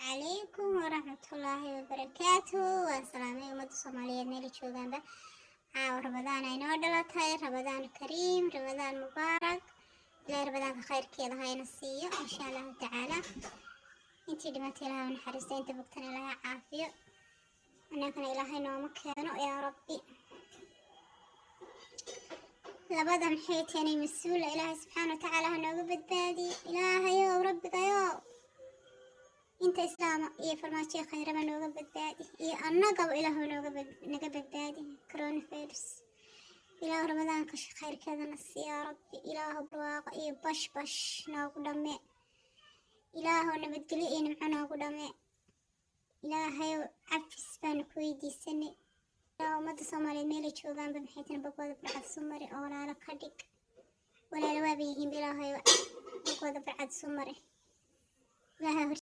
Calaykum waraxmatullaahi wabarakaatu. Waa salaamay ummadda Soomaaliyeed meel joogaanba. Caawa Ramadaan ay noo dhalatay. Ramadaan kariim, Ramadaan mubaarak. Ilaahay Ramadaanka khayrkeeda hayna siiyo, insha Allahu tacaala. Intii dhimatay Ilaahay u naxariisto, inta bogtana Ilaahay caafiyo, annagana Ilaahay nooma keeno, yaa Rabbi. Labada maxay teenay mas-uula, Ilaahay subxaana watacaala ha nooga badbaadiyo. Ilaahayow, Rabbigayow, inta Islaama iyo Farmaajo khayraba nooga badbaadi, iyo annagaba Ilaahu nooga naga badbaadi coronavirus. Ilaahu Ramadaanka khayrkeedana sii, yaa Rabbi. Ilaahu barwaaqo iyo bash bash noogu dhamme. Ilaahu nabadgelyo iyo nimco noogu dhamme. Ilaahayow, cafis baanu ku weydiisanay. Ilaah, ummadda Soomaaliyeed meelay joogaanba, maxay tana, bogooda barcad isu mari oo walaalo ka dhig. Walaalo waaba yihiinba. Ilaahayow, bogooda barcad isu mari. Ilaahay.